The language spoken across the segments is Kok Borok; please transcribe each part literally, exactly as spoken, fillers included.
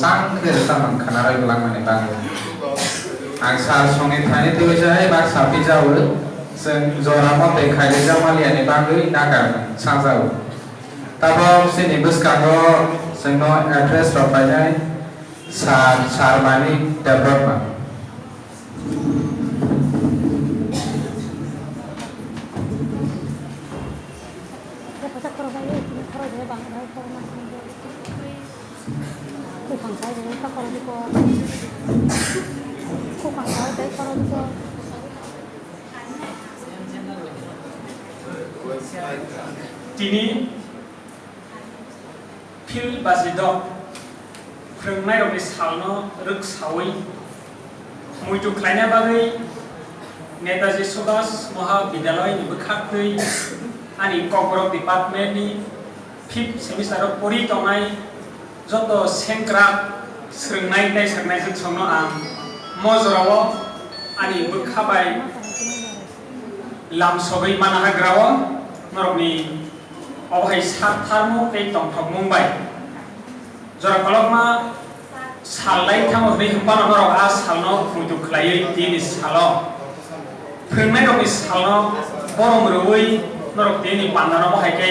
Tang khe rwchapmung khwnarwi glangmani bagwi. Ang sal songni thani twiwi se hai baksa pijao, chwng jora mote khailaijakma liyani bagwi nakarmung sajao. Tabok chini bwskango chwngno address rok painai Sir Sarmani Debbarma. Tini Phil Bajidok phwrwngnairokni salno rwksaui muitu khlaina bagwi Netaji Subhash Mahavidyaloyani bwkhaktwi ani Kokborok departmentni fifth semester-o pori tongnai joto sengkrak swrwngnai tei swrwngnaijwksongno ang mo jorao ani bwkha bai lamsogwi manahagrao norokni obo hai sak tharmung tei tongthokmung bai. Jora kolokma sal lai thango hwnwi hwnphano norok a salno muitu khlaiwi tini salo phwrwngnairokni salno borom rwui norok tini pandano omo hai khe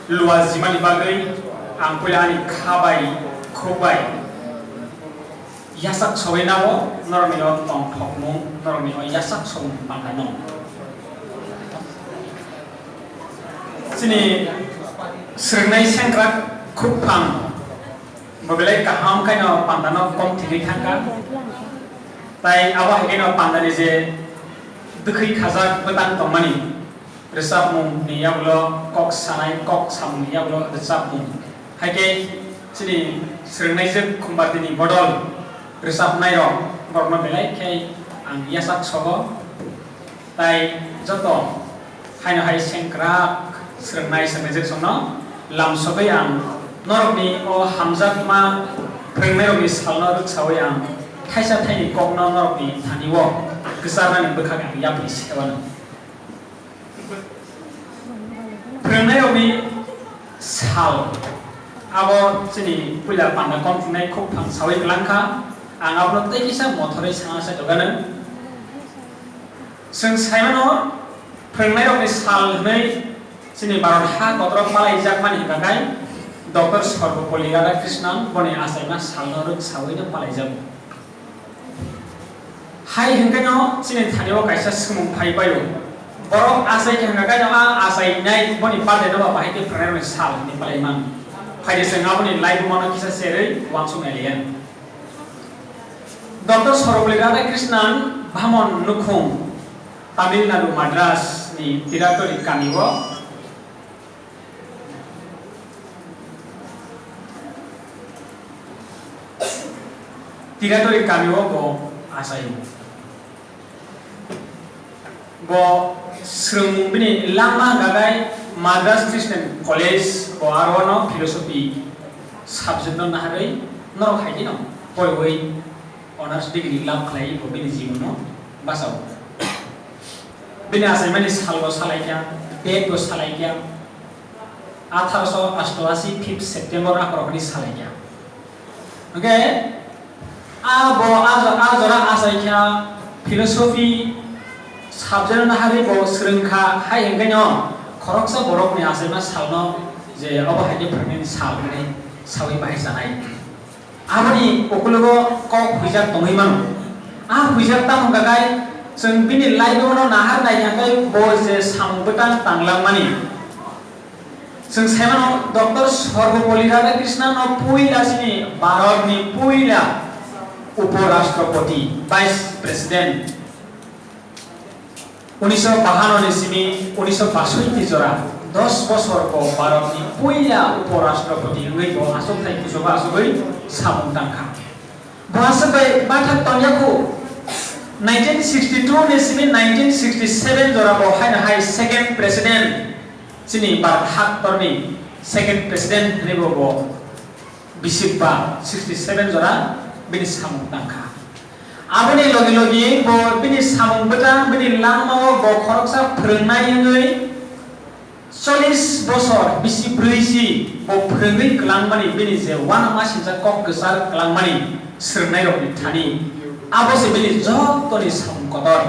luajimani bagwi ang puila ani kha bai khuk bai yasak sogwi nabo norokni o tongthokmung, norokni o yasak sogwi pandano. Chini swrwngnai sengkrak khuk phang bo belai kaham khaino pandano kom thigwi thangkha. Tai abo hai khaino pandani je bwkhwi khajak bwtang tongmani, rwchapmung ni yagulo kok sanai, kok samung ni yagulo rwchapmung. Hai khe chini swrwngnaijwk Khumbartini bodol rwchapnairok borokno belai khe ang yasak sogo. Tai joto haino hai sengkrak swrwngnai swrwngnaijwk songno lamsogwi ang norokni o hamjakma phwrwngnairokni salno rwksaui ang thaisa thaini kokno norokni thani-o kwcharnani bwkhak ang yapri se uanw. Phwrwngnairokni sal, abo chini puila panda kom thwngnai khuk phang saui kwlangkha, ang abono tei kisa mothorwi sana se doganw. Chwng saimano, phwrwngnairokni sal hwnwi chini Bharat ha kotoro palaijakmani hwnkha khe Doctor Sarvepalli Radhakrishnan boni achaima salno rwksawino palaijago. Hai hwnkhe no chini thani o kaisa swngmung phai bai o. Borok achai khe hwnkha khe no a achainai boni birthday no ba bahai khe phwrwngnairokni sal hinwi palai man. Phaidi chwng aboni laibuma no kisa serwi uansuk nai liya. Doctor Sarvepalli Radhakrishnan Bhamon nukhung Tamil Nadu Madras ni Tiratori kami o Tiratori kami o bo achaio. Bo swrwngmung bini langma gagai Madras Christian College bo aro no philosophy subject no naharwi norok hai kheno poriwi honours degree lab khlai bo bini jibono bachao. Bini achaimani salbo salaikha, date bo salaikha, atharoso ashto ashi fifth September akhorokni salaikha. Hwnkhe abo a jo-, a jora achaikha philosophy subject no naharwi bo swrwngkha, hai hwnkhe no khoroksa borokni achaima salno je obo hai khe phwrwngnani sal hwnwi saui bahai sanai. Aboni ukologo kok huijak tongwi mano. A huijak tamo hwnkha khe chwng bini life-o no nahar nai hwnkhe bo je samung bwtang tanglangmani. Chwng saimano Doctor Sarvepalli Radhakrishnan no puila chini Bharatni puila Upo Rashtrapati, Vice President. Unisho bahanno ni simi unisho bashotti jora dos bosor bo Bharatni puila Upo Rashtrapati wngwi bo aswk thai kuchugo aswkwi samung tangkha. Bo aswk bai bathak tongya khu nineteen sixty-two ni simi nineteen sixty-seven jora bo haino hai second president chini Bharat haktorni second president hwnwi bo bo Bisip ba sixty seven jora bini samung tangkha. Aboni logi logi bo bini samung bwtang, bini langmao bo khoroksa phwrwngnai wngwi Chollish bosor bisi brwi si bo phwrwngwi kwlangmani, bini je uanama sijak kok kwchar kwlangmani swrwngnairokni thani, abo se bini jotoni samung kotor.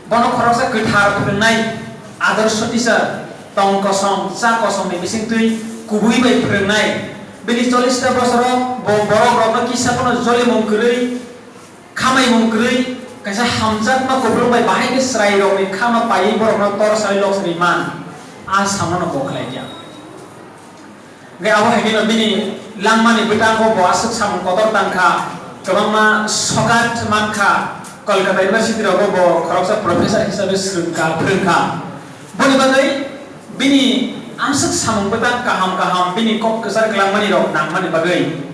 Bono khoroksa kwthar phwrwngnai, adorsho teacher, tong kosom, cha kosomni bisingtwi kubui bai phwrwngnai. Bini chollish ta bosoro bo borokrokno kisa phano jolimung kwrwi, khamaimung kwrwi, kaisa hamjakma kupulung bai bahai khe chwrairokni khama paiwi borokno tor saui lok sari man, a samano bo khlai kha. Hwnkhe abo hai kheno bini langmani bwtango bo aswk samung kotor tang kha, kwbangma sokat man kha, Kolkata University rogo bo khoroksa professor hisabe swrwng kha, phwrwng kha. Boni bagwi bini aswk samung bwtang kaham kaham, bini kok kwchar kwlangmani rok nangmani bagwi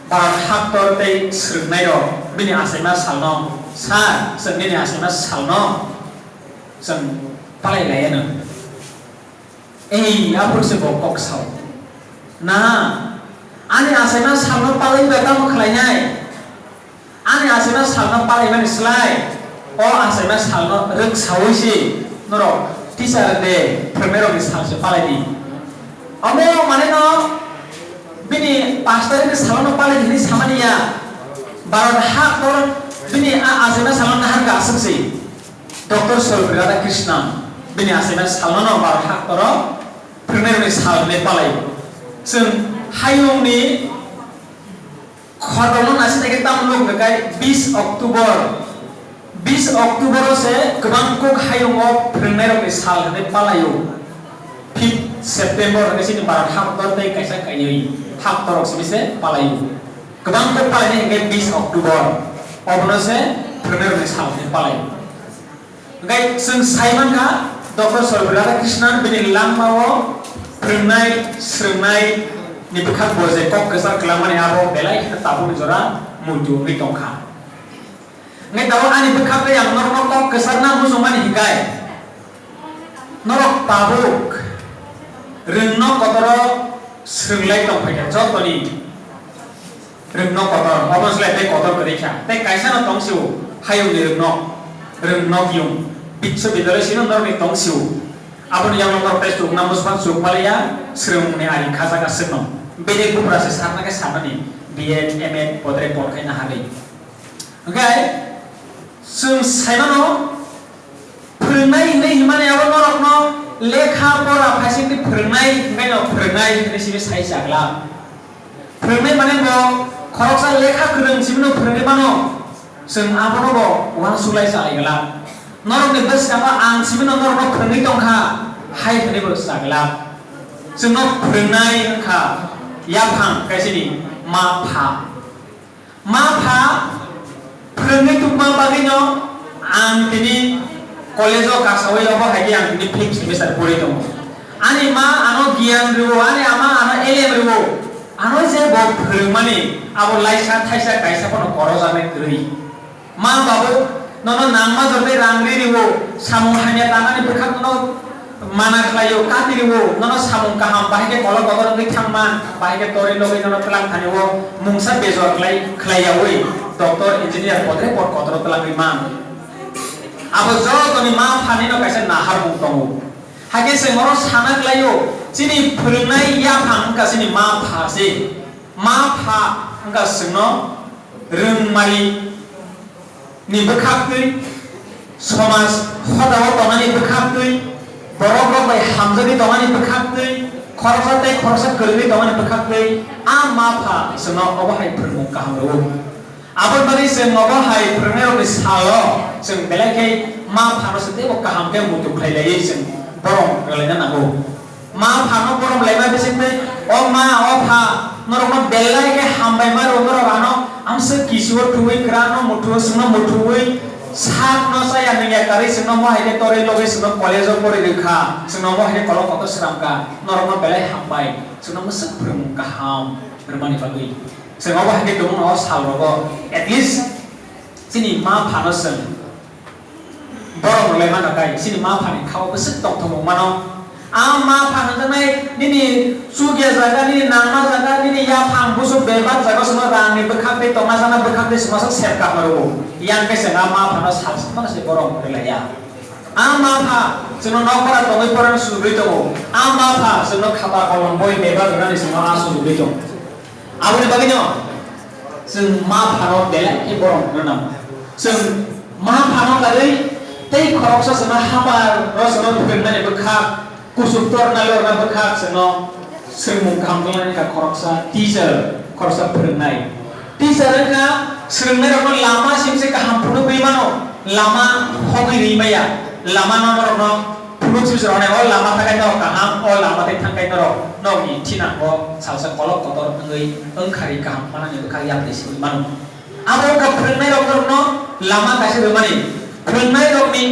Bharat haktor tei swrwngnairok bini achaima salno, sir, chwng nini achaima salno chwng palai laiya no. Ei, aphuru se bo kok sao. Na, ani achaima salno palaiba tamo khlainai? Ani achaima salno palaimani slai, o achaima salno rwksaui se norok teacher day, phwrwngnairokni sal se palai di. Omo mane no bini pash tarikni salo no palai di hinwi samani ya. Bharat haktor bini a achaima salno nahar kha aswk se. Doctor Sarvepalli Radhakrishnan bini achaima salno no Bharat haktoro phwrwngnairokni sal hinwi palai. Chwng hayungni khorokno naisingthaikhe tamo nuk hwnkhe bis October. Bis October o se kwbang kok hayungo phwrwngnairokni sal hinwi palaio. Fifth September hwnkhe chini Bharat haktor tei kaisa kaiwi haktorrok simi se palaio. Kwbang kok palainai hwnkhe bis October. Obono se phwrwngnairokni sal hinwi palaio. Hwnkhe chwng sai mankha, Doctor Sarvepalli Radhakrishnan bini langmao phwrwngnai, swrwngnai ni bwkhak bo je kok kwchar kwlangmani abo belai kheno tabukni jora muitu wngwi tongkha. Hwnkhe tabuk ani bwkhak tei ang norokno kok kwcharna muchungmani hinkhai, norok tabuk rwngno kotoro swrwnglai tongphaikha jotoni. Rwngnok kotor, obono slai tei kotor kwrwi kha. Tei kaisa no tong sio, hayung ni rwngnok, rwngnok yung. Biswabidyaloi sino norok ni tong sio. Aboni yakno norok tei chukna muchungma chuk paliya, swrwngmung ni ari khajak aswk no. Bedek bupra se sakna khe saknani, B Ed, M Ed, podre pon khai na harwi. Hwnkhe, chwng sai mano, phwrwngnai hinwi hinmani abo norokno lekha pora phaisingtwi phwrwngnai, hwnkhe no phwrwngnai hinwi simi sai chagla. Phwrwngnai mane bo khoroksa lekha kwrwng simi no phwrwngwi mano, chwng abono bo uansuk lai chalai gala. Norokni bwskango ang simi no norokno phwrwngwi tongkha, hai hwnwi bo chagla. Chwngno phwrwngnai wngkha yaphang kaisini ma pha. Ma pha phwrwngwi tongma bagwino ang tini college-o kasaui obo hai khe ang tini fifth semester pori tongo. Ani ma ano giyan rwo, ani ama ano elem rwo. Ano je bo phwrwngmani abo laisa thaisa kaisa phano korojaknai kwrwi. Ma babu nono nangma jordi rang ri rwo, samung hamya tanani bwkhak nono mana khlaio, kati rwo, nono samung kaham, bahai khe kolok kotor wngwi thangma, bahai khe tori logwi nono twlang thani o mungsa bejua khlai, khlai yaui, doctor, engineer, podre pod kotoro twlangwi man. Abo jotoni ma phanino kaisa naharmung tongo. Hakhe chwng oro sana khlaio, chini phwrwngnai yaphang wngkha chini ma pha se. Ma pha wngkha chwngno rwngmari ni bwkhaktwi, somaj hodao tongnani bwkhaktwi, borokrok bai hamjagwi tongnani bwkhaktwi, khoroksa tei khoroksa kwrwngwi tongnani bwkhaktwi, a ma pha chwngno obo hai phwrwngmung kaham rwo. Aboni bagwi chwng obo hai phwrwngnairokni salo chwng belai khe ma phano se teibo kaham khe muitu khlai laiwi chwng borom rwlaina nango. Ma phano borom laima bisingtwi, o ma, o pha, norokno belai khe hambai ma rwo, norok ano amswk kisio thuwi, kwrwngno muthuo, chwngno muthuwi, sakno chaya nungya karwi chwngno mohai khe torwi logwi chwngno college-o pori rw kha, chwngno mohai khe kolok kotor sram kha, norokno belai hambai, chwngno mwswk phwrwngmung kaham rwmani bagwi. Chwng obo hai khe tongmano o sal rogo at least chini ma phano chwng borom rwlai mano kai, chini ma phani khao bwswk tongthokmung mano. A ma pha hwnjaknai nini chukya jaga, nini nangma jaga, nini yaphang busu bebak jaga songno rangni bwkhak tei tongna jana bwkhak tei songno sok sep kama rwo. Yang khe chwng a ma phano sal sokmano se borom rwlaiya. A ma pha chwngno nokbar tongwi porano sujugwi tongo. A ma pha chwngno khata kolom boi bebak rwnani chwngno a sujugwi tongo. Aboni bagwino chwng ma phano belai khe borom rwna. Chwng ma phano kadwi tei khoroksa chwngno hapar ro chwngno phwrwngnani bwkha, kuchuk torna lorna bwkha chwngno swrwngmung kaham khlainani kha khoroksa teacher, khoroksa phwrwngnai. Teacher wngkha swrwngnairokno lama simse kaham phunugwi mano, lama hogwi rwi maya, lama no norokno phunuk simse rwnai, o lama thakai norok kaham, o lama tei thangkai norok nokni thinango salsa kolok kotor wngwi wngkhari kaham manani bwkha yapri simi mano. Abo wngkha phwrwngnairok norokno lama kaisa rwmani, phwrwngnairokni